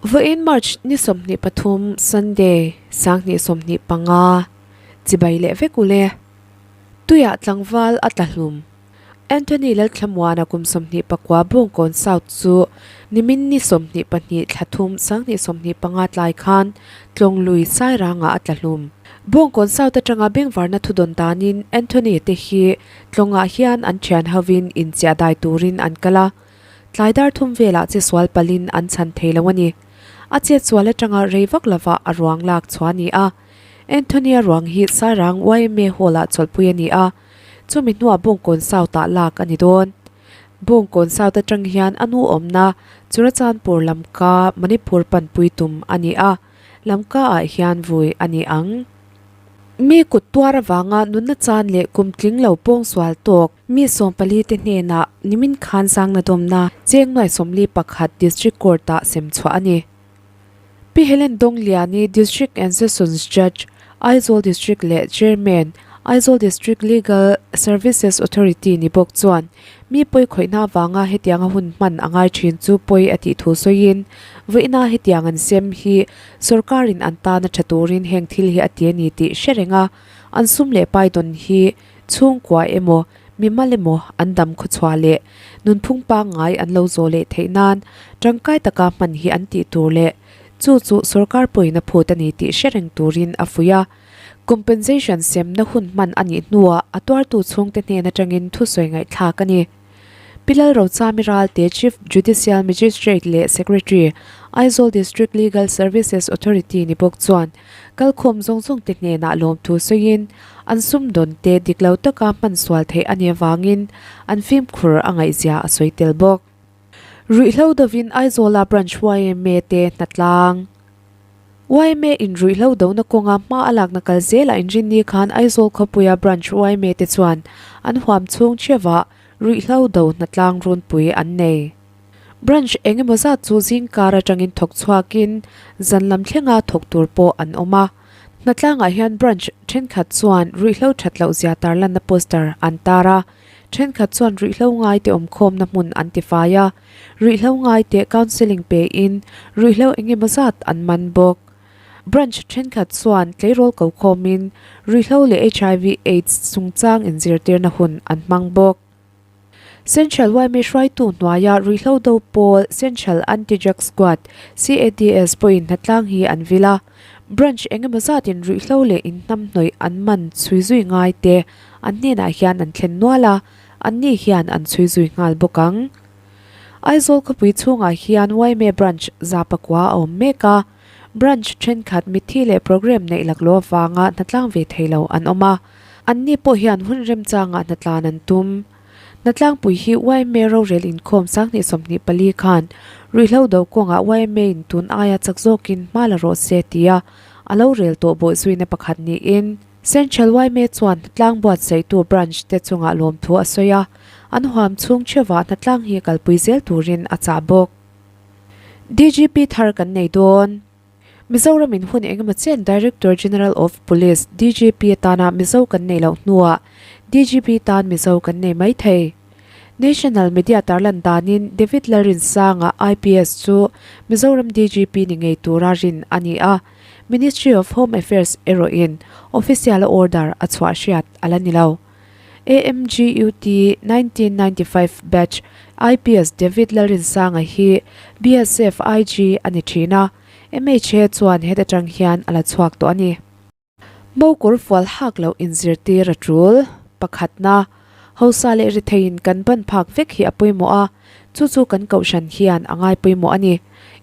Vawiin March ni 23 Sunday 2025 chibai leh vek ule. Tuiah tlangval a tla hlum. Anthony Lalthlamuana kum 29 Bawngkawn South chu nimin ni 22 thla thum 2025 tlai khan Tlawnglui Sairangah a tla hlum. Bawngkawn South atanga bengvarna thudawn danin Anthony te hi Tlawngah hian an thian hovin inchiah dai turin an kal a. Tlai dar thum velah che sual palhin an chhan thei lo a ni. A chet sual atanga rei vak lovah a ruang lak chhuah a ni a. Anthony-a ruang hi Sairang yma Hall-ah chawlhpui a ni a, chumi hnuah Bawngkawn South-ah lak a ni dawn. Bawngkawn South atang hian a nu awmna Churachandpur Lamka, Manipur panpui tum a ni a, Lamka-ah hian vui a ni ang. Mi kut tuar avanga nunna chan leh kum tling lo pawngsual tawk mi 14 te hnenah nimin khan zangna dawmna cheng nuai 41 District Court-ah sem chhuah a ni. Pi Helen Dongliani District and Sessions Judge, Aizawl District leh Chairman, Aizawl District Legal Services Authority ni bawk chuan mi pawi khawihna avanga hetianga hun hman a ngai thin chu pawi a tih thu sawiin vawiina hetiang an sem hi Sorkarin an tana tha turin heng thil hi a ti a ni tih hre reng a, an sum leh pai dawn hi chhungkua emaw, mimal emaw an dam khawchhuah leh nunphung pangngai an lo zawh leh theih nan tangkai taka hman hi an tih tur leh chu chu sorkar pawhin a phut a ni tih hre reng turin a fuih a. Compensation semna hun hman a nih hnuah a tuartu chhungte hnen atangin thusawi ngaihthlak a ni. Pi Lalrochami Ralte Chief Judicial Magistrate leh Secretary, Aizawl District Legal Services Authority ni bawk chuan kalkhawm zawng zawng te hnenah lawmthu sawiin an sumdawn te dik lo taka hman sual theih a nih avangin an fimkhur a ngaihzia a sawi tel bawk. Ruihhlo dovin Aizawla Branch yma te hnatlang. Yma in ruihhlo dona kawnga hma a lakna kal zelah inrinni khan Aizawl khawpuia Branch yma te chuan an huam chhung chhiavah ruihhlo do hnatlang runpui an nei. Branch eng emaw zat chu zingkar atangin thawk chhuakin zan lam thlenga thawk tur pawh an awm a. Hnatlangah hian Branch thenkhat chuan ruihhlo that loh zia tarlanna poster an tar a, thenkhat chuan ruihhlo ngaite awmkhawmna hmun an tifai a. Ruihhlo ngaite counselling pein ruihhlo eng emaw zat an man bawk. Branch thenkhat chuan tleirawl ko khawmin ruihhlo leh hiv aids chungchang inzirtirna hun an hmang bawk. Central yma hruaitu hnuaia ruihhlo do pawl Central Anti-Drug Squad, CADS, pawhin hnatlang hi an vil a. Branch eng emaw zatin ruihhlo leh inhnamhnawih an man chhui zui ngaite an hnenah hian an thlen nual a, Anni hian an chhui zui nghal bawk ang. Aizawl khawpui chhungah hian yma Branch 100 a awm mek a, Branch thenkhat mitthi leh programme neih laklawh avanga hnatlang ve thei lo an awm a, anni pawh hian hun remchangah hnatlan an tum. Hnatlangpui hi yma rorel inkhawm 2024 khan ruihhlo do kawngah yma in tun aia chak zawkin hma la rawh se tia a lo rel tawh bawhzuina pakhat niin, Central yma chuan hnatlang buatsaihtu branch te chungah lawmthu a sawi a, an huam chhung theuhah hnatlang hi kalpui zel turin a chah bawk. DGP thar kan nei dawn. Mizoram in hun engemaw chen Director General of Police, DGP, atana Mizo kan nei loh hnuah DGP tan Mizo kan nei mai thei. National Media tarlan danin David Lalrinsanga, IPS, chu Mizoram DGP ni ngei tura rin a ni a. Ministry of Home Affairs erawhin official a order a chhuah hriat a la ni lo. AMGUT 1995 batch IPS David Lalrinsanga hi BSF IG a ni thin a, MHA chuan heta tang hian a la chhuak tawh a ni. Mo kawr fual hak loh inzirtir a tul. Pakhatna, Hausa leh ritheiin kan ban phak vek hi a pawimawh a, chu chu kan kohhran hian a ngai pawimawh a ni.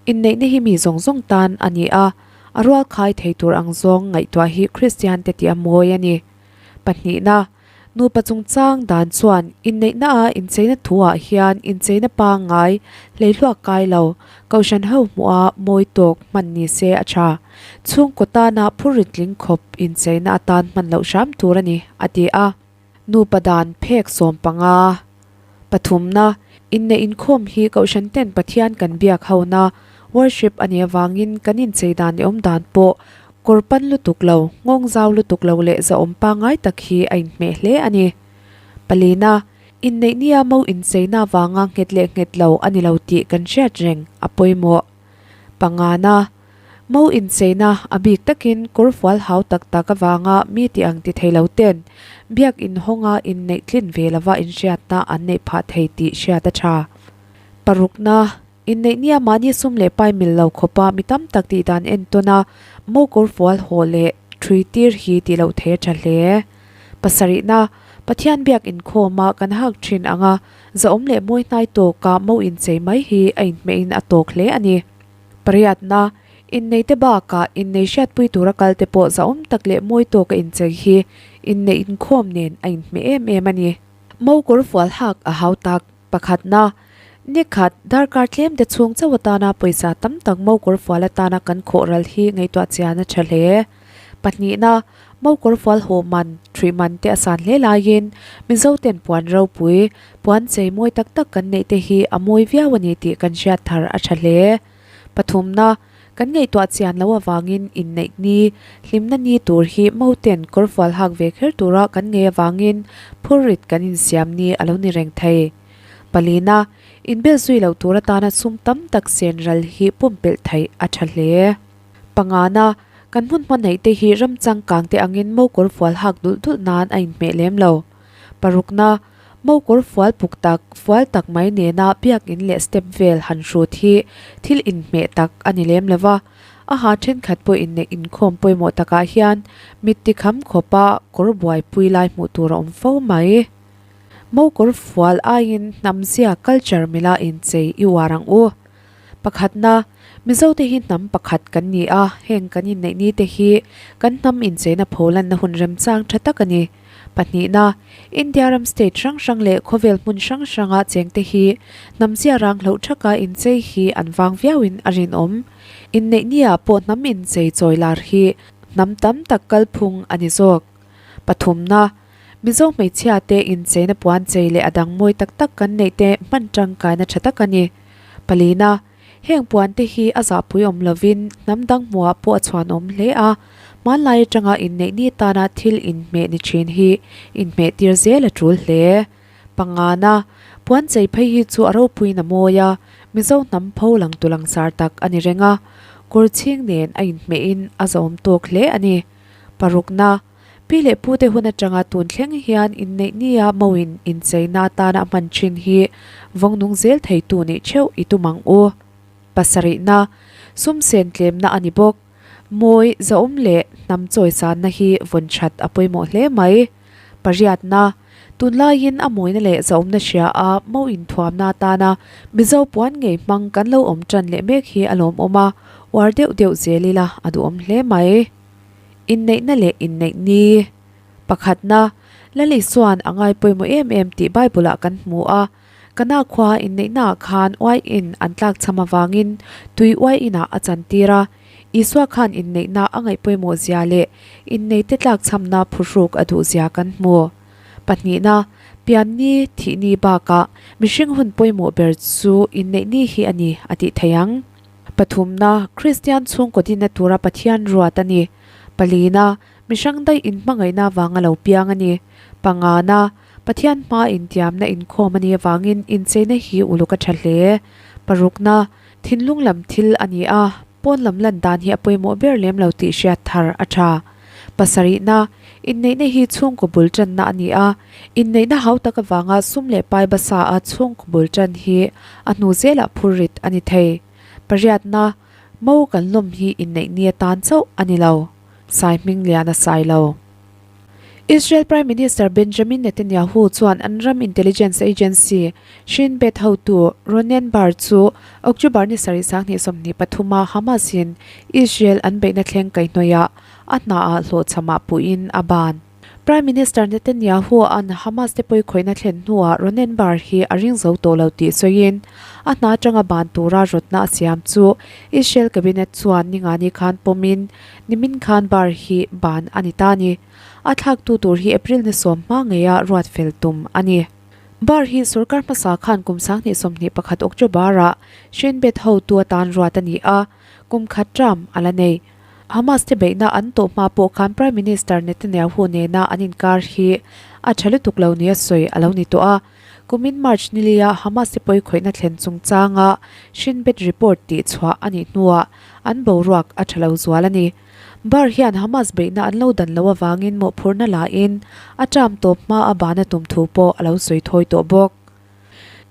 Inneihna hi mi zawng zawng tan a ni a, a rual khai thei tur ang zawng ngaihtuah hi Kristian te tih a mawi a ni. Pahnihna, Nupa chungchang dan chuan inneihna a incheina thuah hian incheina pangngai hleihluak kai lo, kohhran ho hmuha mawi tawk hman ni se a tha. Chhungkaw tana phurrit tling khawp incheina atan hman loh hram tur a ni, a ti a. Nupa dan phek 15. Pathumna, Inneih inkhawm hi kohhran ten Pathian kan biak hona, worship, a nih avangin kan inchei dan leh awm dan pawh kawr pan lutuk lo, nghawng zau lutuk lo leh zahawm pangngai tak hi a inhmeh hle a ni. Palina, Inneih nia mo incheina avanga nghet leh nghet lo a ni lo tih kan hriat reng a pawimawh. Pangana, Mo incheina a bik takin kawr fual hau tak tak avanga mi tih ang ti thei lo ten biak inhawnga inneih tlin ve lova inhriatna an neih phah thei tih hriat a tha. Parukna, Inneih nia mahni sum leh pai mil lo khawpa mi tam tak tih dan entawn a mo kawr fual haw leh thui tir hi tih loh thei a tha hle. Pasarihna, Pathian biak inkhawma kan hak thin anga zahawm leh mawi hnai tawka mo inchei mai hi a inhmehin a tawk hle a ni. Pariatna, Inneite bakah innei hriatpui tura kalte pawh zahawm tak leh mawi tawka inchei hi inneih inkhawm nen a inhmeh em em a ni. Mo kawr fual hak a hau tak. Pakhatna, Nikhat, darkar tlem te chhung chauh atana pawisa tam tak mo kawr fual atana kan khawh ral hi ngaihtuah chian a tha hle. Pahnihna, Mo kawr fual haw man, ṭhuih man te a san hle laiin Mizo ten puan ropui, puan chei mawi tak tak kan neih te hi a mawi viau a ni tih kan hriat thar a tha hle. Pathumna, Kan ngaihtuah chian loh avangin inneih ni, hlimna ni tur hi moten kawrfual hak ve kher tura kan ngei avangin phurrit kan insiam ni a lo ni reng thei. Palina, Inbel zui loh tur atana sum tam tak sen ral hi pumpelh theih a tha hle. Pangana, Kan hmun hma neih te hi ram changkang te angin mo kawrfual hak dulh dulh nan a inhmeh lem lo. Parukna, Mo kawr fual puk tak, fual tak mai nena biakin leh step vel han hrut hi thil inhmeh tak a ni lem lo va, a ha thenkhat pawh inneih inkhawm pawimawh takah hian mit tikham khawpa kawr buaipui lai hmuh tur a awm fo mai. Mo kawr fual aiin hnamzia culture mila inchei i uar ang u. Pakhatna, Mizote hi hnam pakhat kan ni a, heng kan inneih ni te hi kan hnam incheina pholanna hun remchang tha tak a ni. Pahnihna, India ram state hrang hrang leh khawvel hmun hrang hranga chengte hi hnam zia rang hloh thaka inchei hi an vang viauin a rinawm. Inneih nia pawh hnam inchei chawi lar hi hnam tam tak kalphung a ni zawk. Pathumna, Mizo hmeichhia te incheina puan chei leh a dang mawi tak tak kan neih te hman tangkaina tha tak a ni. Palina, Heng puan te hi a zahpui awm lovin hnam dang hmuhah pawh a chhuan awm hle a, hmanlai atanga inneih ni tana thil inhmeh ni thin hi inhmeh tir zel a tul hle. Pangana, Puan chei phei hi chu a ropuiin a mawi a, Mizo hnam pho lang tu langsar tak a ni reng a, kawr chhing nen a inhmehin a zahawm tawk hle a ni. Parukna, Pi leh pute hun atanga tun thleng hian inneih nia mauin incheina atana a hman thin hi vawng nung zel theitu nih theuh i tum ang u. Pasarihna, sum sen tlemna a ni bawk. Mawi, zahawm leh hnam chawisanna hi vawn that a pawimawh hle mai. Pariatna, tunlaiin a mawina leh zahawmna hria a mau inthuamna atana Mizo puan ngei hmang kan lo awm tan leh mek hi a lawmawm a, uar deuh deuh zel ila a duhawm hle mai. Inneihna leh inneih ni. Pakhatna, Lal Isua'n a ngai pawimawh em em tih Bible-ah kan hmu a. Kana khua inneihnaah khan uaiin an tlakchham avangin tui uaiinah a chantir a. Isua khan inneihna a ngaih pawimawh zia leh inneite tlakchhamna phuhruk a duh zia kan hmu. Pahnihna, Pian ni, thih ni bakah mihring hun pawimawh ber chu inneih ni hi a ni a tih theih ang. Pathumna, Kristian chhungkaw dinna tura Pathian ruat a ni. Palina, Mihrang daih inhmangaihna avanga lo piang a ni. Pangana, Pathian hmaa intiamna inkhawm a nih avangin incheina hi uluk a tha hle. Parukna, Thinlung lam thil a ni a, pawn lam lan dan hi a pawimawh ber lem lo tih hriat thar a tha. Pasarihna, Inneihna hi chhungkaw bul tanna a ni a, inneihna hau tak avanga sum leh pai basa a chhungkaw bul tan hi a hnu zelah phurrit a ni thei. Pariatna, Mo kan lawm hi inneih ni atan chauh a ni lo, Sai Hminglian a sai lo. Israel Prime Minister Benjamin Netanyahu chuan an ram intelligence agency Shin Bet hotu Ronen Bar chu October ni sarih 2023 a Hamas in Israel an beihna thleng kaihhnawihah a hnaah hlawhchhamah puhin a ban. Prime Minister Netanyahu an Hamas te pawikhawihna thlen hnuah Ronen Bar hi a ring zo tawh lo tih sawiin a hna atanga ban tura rawtna a siam chu Israel cabinet chuan ningani khan pawmin Nimin khan bar hi ban a ni ta a ni. A thlaktu tur hi April ni sawm hma ngeia ruat fel tum a ni. Bar hi sorkar hmasa khan kum 2021 October-ah Shin Bet hotu atan ruat a ni a, kum khat term a la nei. Hamas te beihna an tawh hma pawh khan Prime Minister Netanyahu nena an inkar hi a tha lutuk lo nia sawi a lo ni tawh a. Kumin March nilia Hamas te pawi khawihna thlen chungchanga Shin Bet report tihchhuah a nih hnuah an boruak a tha lo zual a ni. Bar hian Hamas beihna an lo dan loh avangin mawhphurhna lain a term tawp hma a bana tum thu pawh a lo sawi thawi tawh bawk.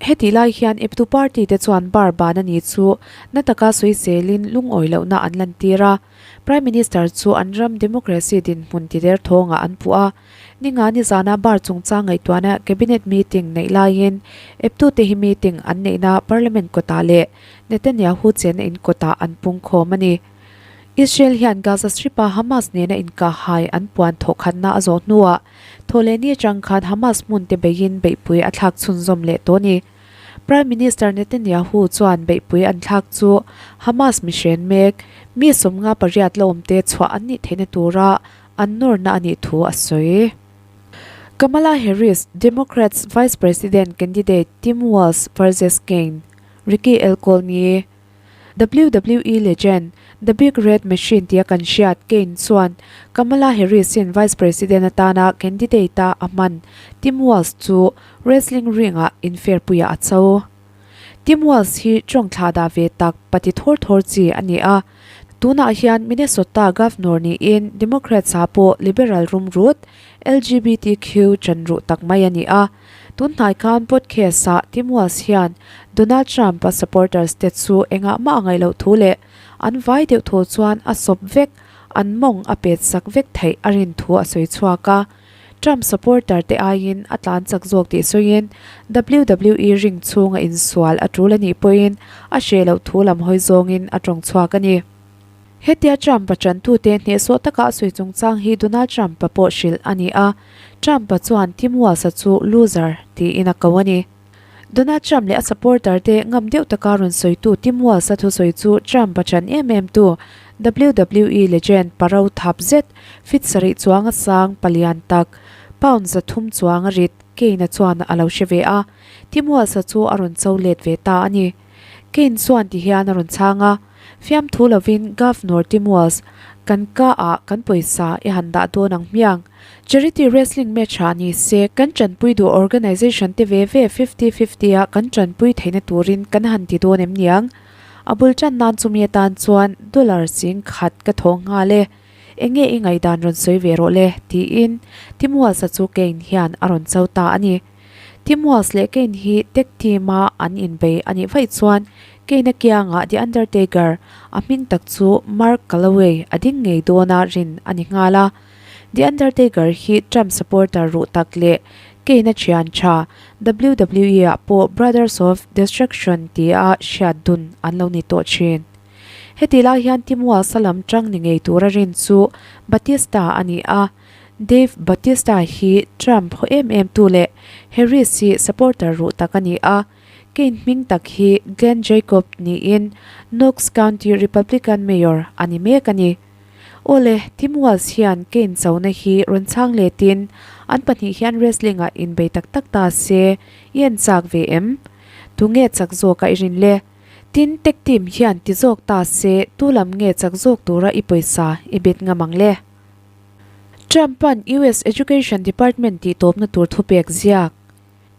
Hetih lai hian eptu party te chuan bar ban a ni chu na taka sawi zelin lungawi lohna an lantir a, Prime Minister chu an ram democracy dinhmun ti der thawngah an puh a. Ninga nizana bar chungchang ngaihtuahna cabinet meeting neih laiin eptute hi meeting an neihna parliament kawtah leh Netanyahu chenna in kawtah an pungkhawm a ni. Israel hian Gaza Strip-a Hamas nena inkahhai an puan thawhkhatna a zawh hnuah thawhlehni atang khan Hamas hmunte beiin beihpui a thlak chhunzawm leh tawh a ni. Prime Minister Netanyahu chuan beihpui an thlak chu Hamas mihren mek mi 58 la awmte chhuah an nih theihna tura an nawrna a nih thu a sawi. Kamala Harris, Democrats Vice President candidate Tim Walz versus Kane, Ricky Elkolny, WWE legend, The Big Red Machine tia kan hriat Kane chuan Kamala Harris-in Vice President atana candidate-a a hman Tim Walz chu wrestling ring-ah inferpuiah a cho. Tim Walz hi tawng thlah dah ve tak pati thawr thawr chi a ni a, tunah hian Minnesota Governor niin Democrats-ah pawh liberal rumrut, LGBTQ ṭan ruh tak mai a ni a. Tun hnai khan podcast-ah Tim Walz hian Donald Trump-a supporters te chu engah mah a ngaih loh thu leh an vai deuh thaw chuan a sawp vek, an mawng a pet sak vek theih a rin thu a sawi chhuak a. Trump supporter te aiin a tlan chak zawk tih sawiin WWE ring chhunga insual a tul a nih pawhin a hreh loh thu lam hawi zawngin a tawng chhuak a ni. Hetia Trump-a ṭantute hnehsawh taka a sawi chungchang hi Donald Trump-a pawh hrilh a ni a, Trump-a chuan Tim Walz-a chu loser tiin a ko a ni. Donald Trump leh a supporter-te ngam deuh taka rawn sawitu Tim Walz-a thusawi chu Trump-a ṭan em em tu WWE legend pa ro thap zet, fit sarih chuanga sang, palian tak, pound 300 chuanga rit Kane-a chuan a lo hre ve a, Tim Walz-a chu a rawn cho let ve ta a ni. Kane chuan ti hian a rawn chhang a, Fiamthu lovin Governor Tim Walz, kan ka ah kan pawisa i han dah dawn ang hmiang. Charity wrestling match ah ni se kan tanpui duh organisation te ve ve 50 50 a kan tanpui theihna turin kan han ti dawn em niang. A bul tan nan chumi atan chuan dollar 10,000 ka thawh nghal e. Enge i ngaihdan rawn sawi ve rawh le, tiin Tim Walz-a chu Kane hian a rawn cho ta a ni. Tim Walz leh Kane hi tag team-a an inbei a nih vaih chuan Kane-a kiangah The Undertaker, a hming tak chu Mark Calaway a ding ngei dawna rin a ni nghal a. The Undertaker hi Trump supporter ruh tak leh Kane-a thian tha, WWE-ah pawh Brothers of Destruction tia hriat dun an lo ni tawh thin. Heti lai hian Tim Walz-a lam tang ni ngei tura rin chu Batista a ni a. Dave Bautista hi Trump haw em em tu leh Harris hi supporter ruh tak a ni a, Kane hming tak hi Glenn Jacob niin Knox County Republican Mayor a ni mek a ni. Awle, Tim Walz hian Kane chona hi rawn chhang letin an pahnih hian wrestling-ah inbei tak tak ta se i en chak ve em? Tunge chak zawka i rin le? Tin, tag team hian ti zawk ta se tu lam nge chak zawk tura i pawisa i bet ngam ang le? Trump-a'n US Education Department tihtawpna tur thupek ziak.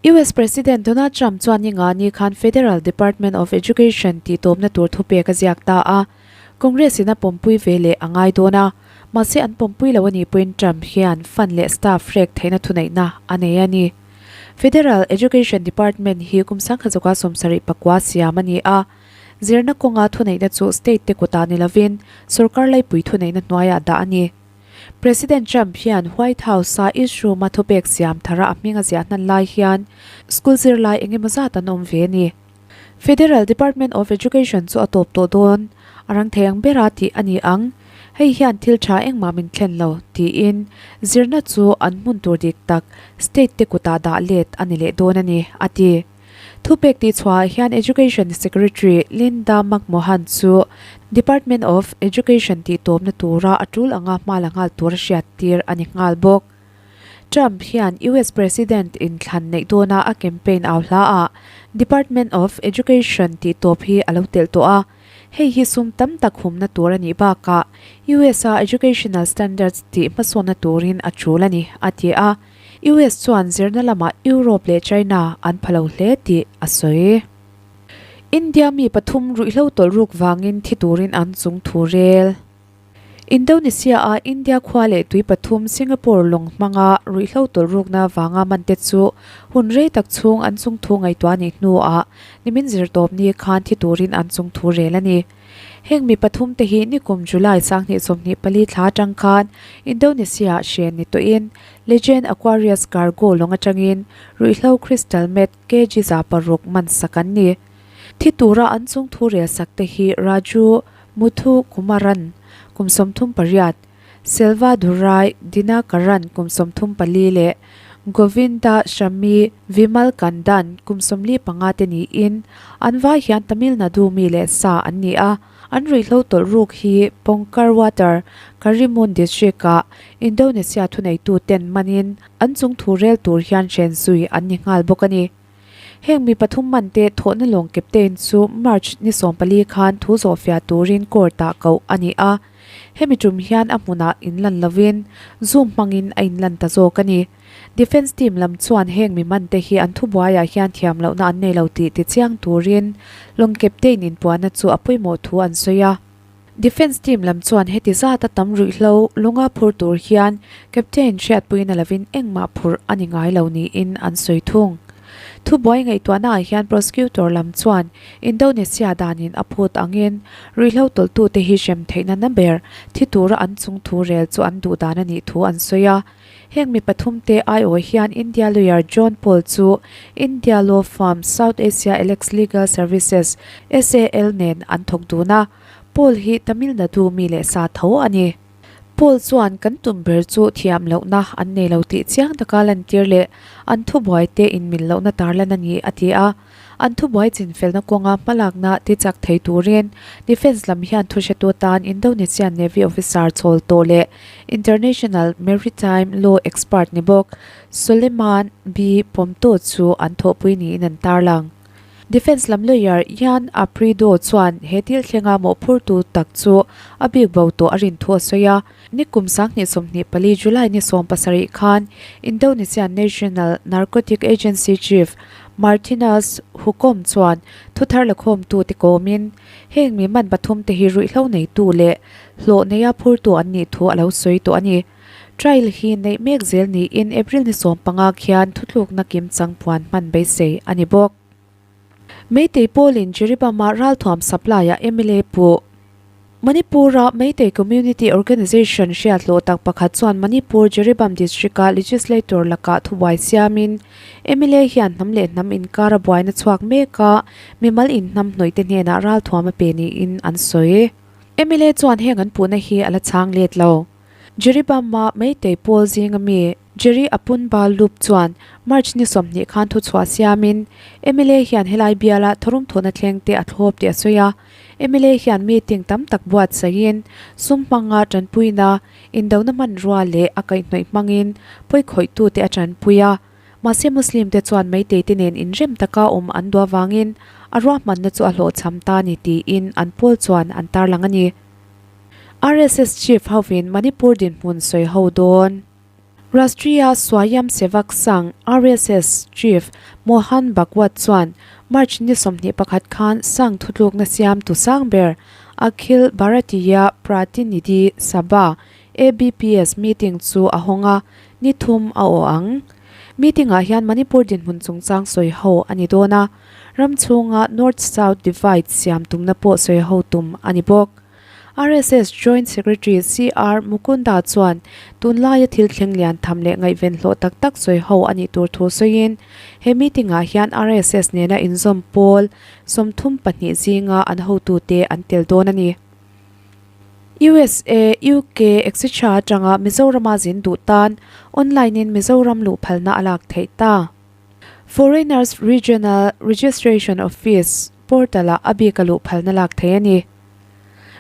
US President Donald Trump chuan ni nga ni khan Federal Department of Education tihtawpna tur thupek a ziak ta a, Congress-in a pawmpui ve leh a ngai dawn a, mahse an pawmpui lo a nih pawhin Trump hian fund leh staff rek theihna thuneihna a nei a ni. Federal Education Department hi kum 1979 siam a ni a, Zirna kawnga thuneihna chu state te kutah ni lovin sorkar laipui thuneihna hnuaiah dah a ni. President Trump hian White House-a East Room-a thupek siam thara a hming a ziah hnan lai hian school zirlai eng emaw zat an awm ve a ni. Federal Department of Education chu a tawp tawh dawn, a rang thei ang bera tih a ni ang. Hei hian thil tha engmah min thlen lo, tiin zirna chu an hmun tur dik tak state te kutah dah let a ni leh dawn a ni, a ti. Thupek tihchhuahah hian Education Secretary Linda McMahon chu Department of Education tihtawpna tura a tul anga hma la nghal tur a hriattir a ni nghal bawk. Trump hian US President inthlan neih dawna a campaign au hlaah Department of Education tihtawp hi a lo telh tawh a, hei hi sum tam tak humna tur a nih bakah US-a educational standards tih hmasawnna turin a tul a ni, a ti a. US chuan zirna lamah Europe leh China an pha lo hle tih a sawi. India mi pathum ruihhlo tawlh ruk vangin thi turin an chung thu rel. Indonesia-a India khua leh tui pathum Singapore lawng hmanga ruihhlo tawlh rukna vanga mante chu hun rei tak chhung an chung thu ngaihtuah nih hnuah nimin zirtawpni khan thi turin an chung thu rel a ni. Heng mi pathum te hi nikum July 2024 thla atang khan Indonesia-ah hren ni tawhin Legend Aquarius Cargo lawng atangin ruihhlo crystal meth kg 600 man sak an ni. Thi tura an chung thu rel sak te hi Raju Muthu Kumaran, kum 38, Selva Durai Dinakaran, kum 34 leh Govinda Shami Vimal Kandan, kum 45 te niin an vai hian Tamil Nadu mi leh sa an ni a. An ruihhlo tawlh ruk hi Pongkar Water, Karimun District-ah Indonesia thuneitu ten manin an chung thu rel tur hian hren zui an ni nghal bawk a ni. Heng mi pathum man te thawhna lawng captain chu March ni 14 khan thu zawhfiah turin court ah koh a ni a. Hemi tum hian a hmunah inlan lovin Zoom hmangin a inlan ta zawk a ni. Defence team lam chuan heng mi man te hi an thubuaiah hian thiam lohna an nei lo tih tichiang turin lawng captain inpuahna chu a pawimawh thu an sawi a. Defence team lam chuan heti zata tam ruihhlo lunga phur tur hian captain hriatpuina lovin engmah phurh a ni ngai lo niin an sawi thung. Thubuai ngaihtuahnaah hian prosecutor lam chuan Indonesia danin a phut angin ruihhlo tawlhtute hi hrem theihna na ber thi tura an chung thu rel chu an duh dan a nih thu an sawi a. Heng mi pathumte aiawh hian India lawyer John Paul chu India law firm South Asia Alex Legal Services, SAL, nen an thawk dun a. Paul hi Tamil Nadu mi leh sa tho a ni. Paul chuan kan tum ber chu thiam lohna an nei lo tih chiang taka lantir leh an thubuai te inmil lohna tarlan a ni, a ti a. An thubuai chinfelna kawnga hmalakna tichak thei turin Defence lam hian thuhretu atan Indonesian Navy officer chawl tawh leh International Maritime Law expert ni bawk Suleiman B. Pomto chu an thawhpui niin an tarlang. Defence lam lawyer Yan Aprido chuan he thil thlenga mawhphurtu tak chu a bik bo tawh a rin thu a sawi a. Nikum 2024 July ni 17 khan Indonesian National Narcotic Agency Chief Martinus Hukom chuan thuthar lakhawmtu te kawmin heng mi man pathum te hi ruihhlo neitu leh hlawh neia phurtu an nih thu a lo sawi tawh a ni. Trial hi neih mek zel niin April ni 15 khian thutlukna kimchang puan hman beisei a ni bawk. Meitei pawlin Jiribam-a ralthuam supply-ah mla puh. Manipur-a Meitei Community Organisation hriathlawh tak pakhat chuan Manipur Jiribam District-a Legislator lakah thubuai siamin mla hian hnam leh hnam inkara buaina chhuak mek a, mimal inhnam hnawihte hnenah ralthuam a pe niin an sawi. Mla chuan heng an puhna hi a la chhang let lo. Jiribam-a Meitei pawl zinga mi Jerry Apunba Lup chuan March ni 20 khan thuchhuah siamin mla hian helai biala thawrum thawhna thleng te a thlawp tih a sawi a. Mla hian meeting tam tak buatsaihin sum hmanga tanpuina, indona hmanrua leh a kaihhnawih hmangin pawikhawihtu te a tanpui a. Mahse Muslim te chuan Meitei te nen inrem taka awm an duh avangin a ruahmanna chu a hlawhchham ta ni tiin an pawl chuan an tarlang a ni. RSS Chief hovin Manipur dinhmun sawi ho dawn. Rashtriya Swayamsevak Sangh, RSS, Chief Mohan Bhagwat chuan March ni 21 khan Sangh thutlukna siam tu sang ber Akhil Bharatiya Pratinidhi Sabha, ABPS, meeting chu a hawng a, ni thum a aw ang. Meeting-ah hian Manipur dinhmun chungchang sawi ho a ni dawn a, ram chhunga North-South divide siam tumna pawh sawi ho tum a ni bawk. RSS Joint Secretary CR Mukunda chuan tunlaia thil thleng lian tham leh ngaihven hlawh tak tak sawi ho a nih tur thu sawiin he meeting-ah hian RSS nena inzawm pawl 32 zinga an hotute an tel dawn a ni. USA, UK etc atanga Mizorama zin duh tan online-in Mizoram luh phalna a lak theih ta. Foreigners Regional Registration Office portal-ah a bik a luh phalna lak theih a ni.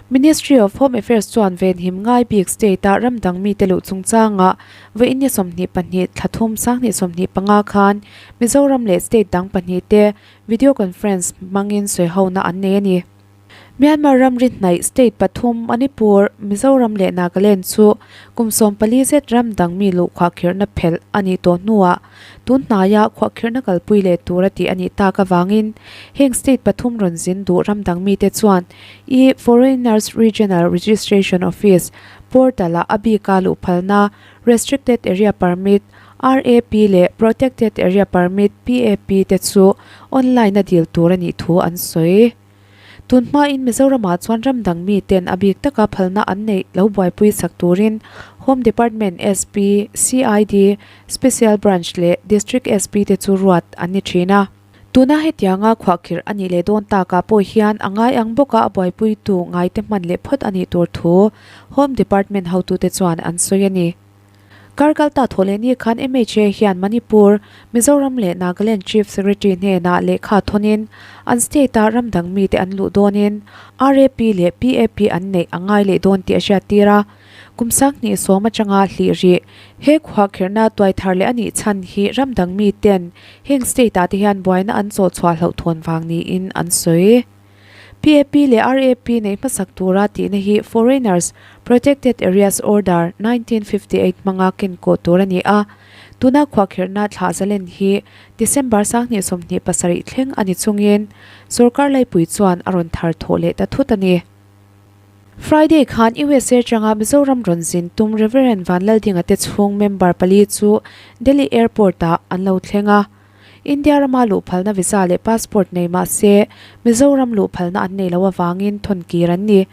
Ministry of Home Affairs chuan venhim ngai bik state-a ram dang mite luh chungchangah vawiin ni 22 thla thum 2025 khan Mizoram leh state dang pahnih te video conference hmangin sawihona an nei a ni. Myanmar ramri hnaih state pathum Manipur, Mizoram leh Nagaland chu kum 14 zet ram dang mi luh khuahkhirhna phelh a nih tawh hnuah tun hnaia khuahkhirhna kalpui leh tura tih a nih tak avangin heng state pathum rawn zin duh ram dang mite chuan i Foreigners Regional Registration Office portal-ah a bika luh phalna Restricted Area Permit, RAP, leh Protected Area Permit, PAP, te chu online-a dil tur a nih thu an sawi. Tun hmain Mizoramah chuan ram dang miten a bik taka phalna an neih lo buaipui sak turin Home Department SP, CID, Special Branch leh District SP te chu ruat an ni thin a. Tuna hetianga khuahkhirh a nih leh dawn takah pawh hian a ngai ang bawka a buaipuitu ngaite hman leh phawt a nih tur thu Home Department hotute chuan an sawi a ni. Kar kalta thawh leh ni khan mha hian Manipur, Mizoram leh Nagaland Chief Secretary hnenah lehkha thawnin an state-a ram dang mite an luh dawnin RAP leh PAP an neih a ngai leh dawn tih a hriattir a. Kum 2010 atanga hlih rih he khuahkhirhna tuai thar leh a nih chhan hi ram dang miten heng state-ah te hian buaina an chawh chhuah hlauhthawn vang niin an sawi. PAP leh RAP neih hmasak tura tihna hi Foreigners, Protected Areas Order, 1958 hmanga kenkawh tur a ni a. Tuna khuahkhirhna thlah zalen hi December 2027 thleng a ni chungin sorkar laipui chuan a rawn thar thawh leh ta thut a ni. Friday khan USA atanga Mizoram rawn zin tum Rev Vanlaldinga te chhung member pali chu Delhi Airport-ah an lo thleng a. India rama luh phalna visa leh passport nei mah se Mizoram luh phalna an nei lo avangin thawn kir an ni.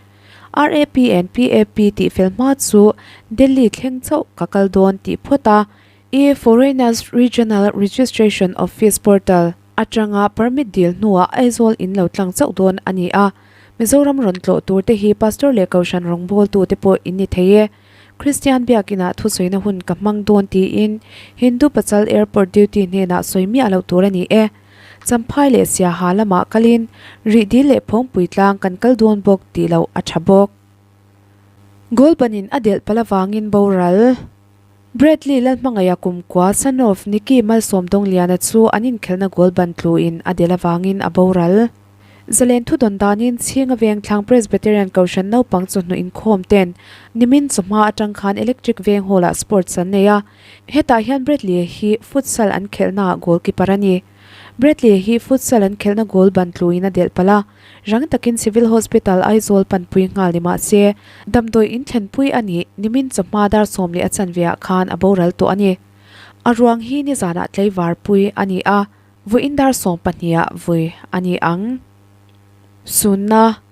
RAP and PAP tih fel hma chu Delhi thleng chauh ka kal dawn tih phawt a, e Foreigners Regional Registration Office portal atanga permit dil hnuah Aizawl in lo tlang chauh dawn a ni a. Mizoram rawn tlawh tur te hi Pastor leh Kohhran rawngbawltu te pawh in ni thei e. Kristian biakinah thusawiina hun ka hmang dawn tiin Hindu Pachal Airport duty hnenah sawi miah loh tur a ni e. Champhai leh Siaha lamah kalin Rihdil leh Phawngpui tlang kan kal dawn bawk tih loh a tha bawk. Goal banin a delh palh avangin boral. Bradley Lalhmangaih-a kumkua son of Nicky Malsawm Dawngliana chu an inkhelhna goal ban tluin a delh avangin a boral. Zalen thu dawn danin Chhinga Vengthlang Presbyterian Kohhran naupang chawhnu inkhawm ten nimin chawhma atang khan Electric Veng Hall-ah sports an nei a. Hetah hian Bradley hi futsal an khelhnaah goalkeeper a ni. Bradley hi futsal an khelhna goal ban tluin a delh palh a, rang takin Civil Hospital Aizawl panpui nghal ni mah se damdawi inthlenpui a nih nimin chawhma dar sawm leh a chanveah khan a boral tawh a ni. A ruang hi nizanah tlaivarpui a ni a. Vawiin dar 12 ah vui a ni ang. Sunna,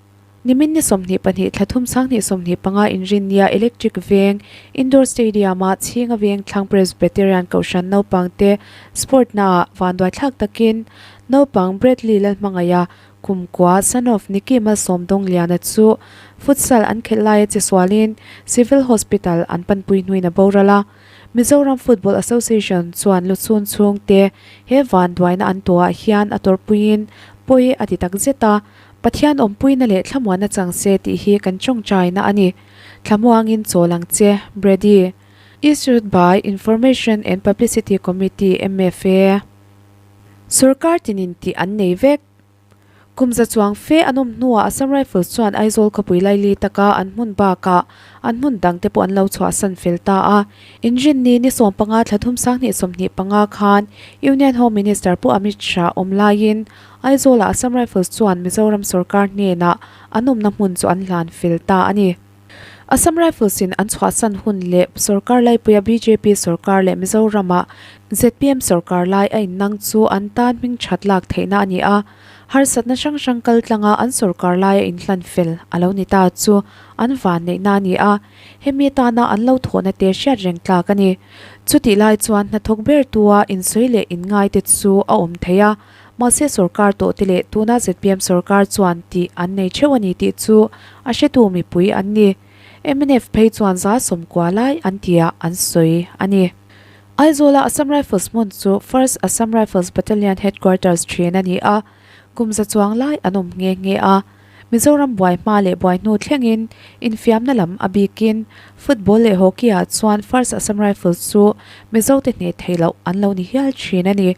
Nimin ni 22 thla thum 2025 inrinnia Electric Veng Indoor Stadium-a Chhinga Veng Thlang Presbyterian Kohhran naupangte sport naah vanduaithlak takin naupang Bradley Lalhmangaih-a kumkua son of Nicky Malsawm Dawngliana chu futsal an khelh laia che sualin Civil Hospital an panpui hnuin a boral a. Mizoram Football Association chuan luchhun chhungte he vanduaina an tuahah hian a tawrhpuiin pawi a ti tak zet a, Pathian awmpuina leh thlamuanna chang se tih hi kan tawngtaina a ni. Thlamuangin chawl ang che, Brady. Issued by Information and Publicity Committee, MFA. Sorkar tinin tih an nei vek. Kum za chuang fe an awm hnuah Assam Rifles chuan Aizawl khawpui laili taka an hmun bakah an hmun dangte pawh an lo chhuahsan fel ta a. Inrinni ni 15 thla thum 2025 khan Union Home Minister Pu Amit Shah awm laiin Aizawlah Assam Rifles chuan Mizoram sorkar hnenah an awmna hmun chu an hlan fel ta a ni. Assam Rifles in an chhuahsan hun leh sorkar laipuia bjp sorkar leh Mizoram-a zpm sorkar lai a innang chu an tan hming that lak theihna a ni a, harsatna hrang hrang kal tlanga an sorkar laia inhlan fel a lo ni ta chu an vanneihna a ni a, hemi atana an lo thawhna te hriat reng tlak a ni. Chutih lai chuan hnathawk ber tua insawi leh inngaite chu a awm thei a. Mahse sorkar tawhte leh tuna zpm sorkar chuan tih an nei theuh a ni tih chu a hretu mipui an ni. Mnf phei chuan za sawmkua lai an tihah an sawi a ni. Aizawla Assam Rifles hmun chu First Assam Rifles Battalion Headquarters thin a ni a, kum za chuang lai an awm nghe nghe a. Mizoram buai hma leh buai hnu thlengin infiamna lam a bikin football leh hockey ah chuan First Assam Rifles chu Mizote hneh theih loh an lo ni hial thin a ni.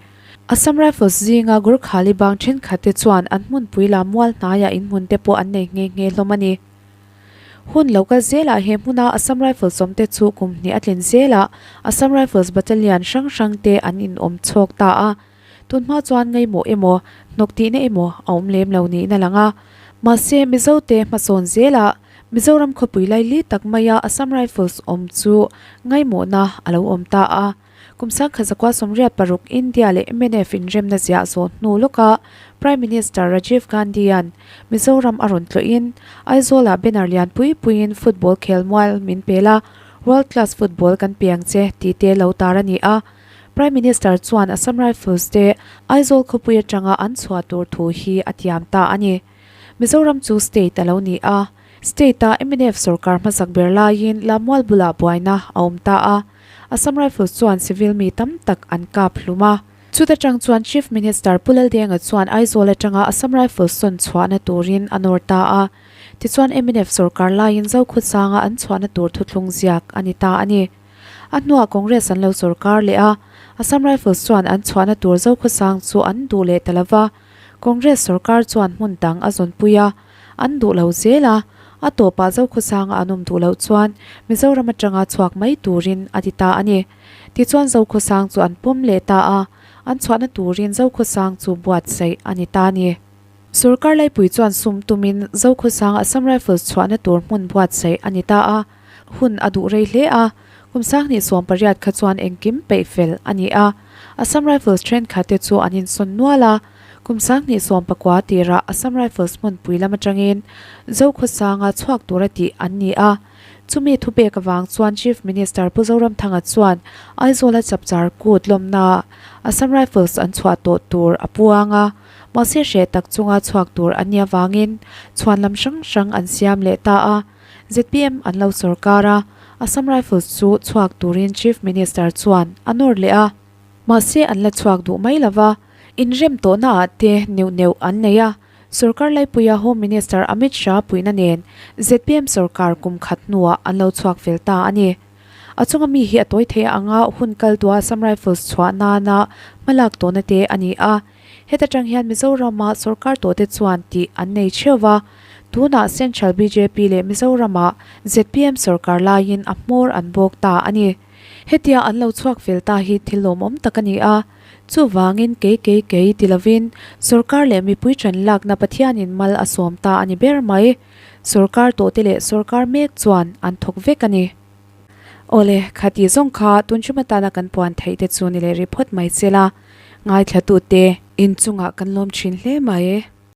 Assam Rifles zinga Gurkhali bang thenkhatte chuan an hmunpui la mual hnaiah inhmun te pawh an nei nghe nghe hlawm a ni. Hun lo kal zelah he hmuna Assam Rifles awmte chu kum hnih a tlin zelah Assam Rifles Battalion hrang hrangte an inawm chhawk ta a. Tunhma chuan ngaimawh emaw, hnawk tihna emaw a awm lem lo niin a lang a. Mahse, Mizote hmasawn zelah Mizoram khawpui laili tak maia Assam Rifles awm chu ngaimawhna a lo awm ta a. Kum sangkhat zakua 86 India leh mnf inremna ziah zawh hnu lawkah Prime Minister Rajiv Gandhi-a'n Mizoram a rawn tlawhin Aizawl-ah banner lian pui puiin football khelmual min pel a, World Class Football kan pe ang che tih te lo tar a ni a. Prime Minister chuan Assam Rifles te Aizawl khawpui atanga an chhuah tur thu hi a tiam ta a ni. Mizoram chu state a lo ni a, state-a mnf sorkar hmasak ber laiin Lamual bulah buaina a awm ta a, Assam Rifles chuan civil mi tam tak an kap hlum a. Chuta tang chuan Chief Minister Pu Laldenga chuan Aizawl atanga Assam Rifles sawn chhuahna turin a nawr ta a. Tichuan mnf sorkar laiin Zokhawsanga an chhuahna tur thuthlung ziak a ni ta a ni. A hnuah Congress an lo sorkar leh a, Assam Rifles chuan an chhuahna tur Zokhawsang chu an duh leh ta lova. Congress sorkar chuan hmun dang a zawnpui a, an duh lo zel a, a tawpah Zokhawsanga an awm duh loh chuan Mizoram atanga chhuak mai turin a ti ta a ni. Tichuan Zokhawsang chu an pawm leh ta a, an chhuahna turin Zokhawsang chu buatsaih a ni ta a ni. Sorkar laipui chuan sum tumin Zokhawsang Assam Rifles chhuahna tur hmun buatsaih a ni ta a, hun a duh rei hle a, kum 2018 kha chuan engkim peih fel a ni a, Assam Rifles thenkhat te chu an insawn nual a, kum 2019 tirah Assam Rifles hmunpui lam atangin Zokhawsanga chhuak tura tih an ni a, chumi thupek avang chuan Chief Minister Pu Zoramthanga chuan Aizawla chapchar kut lawmnaah Assam Rifles an chhuah tawh tur a puang a, mahse hreh tak chunga chhuak tur an nih avangin chhuanlam hrang hrang an siam leh ta a. Zpm an lo sorkar a, Assam Rifles chu chhuak turin Chief Minister chuan a nawr leh a. Mahse an la chhuak duh mai lova, inrem tawhnaah te neuh neuh an nei a, sorkar laipuia Home Minister Amit Shah puihna nen zpm sorkar kum khat hnuah an lo chhuak fel ta a ni. A chunga mi hi a tawi thei anga hun kal tua Assam Rifles chhuah nana hmalak tawhna te a ni a. Heta tang hian Mizorama sorkar tawhte chuan tih an nei theuh va, tunah Central bjp leh Mizorama zpm sorkar laiin a hmawr an bawk ta a ni. Hetia an lo chhuak fel ta hi thil lawmawm tak a ni a, chuvangin kei kei kei ti lovin sorkar leh mipui ṭan lakna Pathianin mal a sawm ta a ni ber mai. Sorkar tawhte leh sorkar mek chuan an thawk vek a ni. Awle, khati zawng kha tun hrim atana kan puan theih te chu ni leh ri phawt mai che la, ngaithlatute inchungah kan lawm thin hle mai.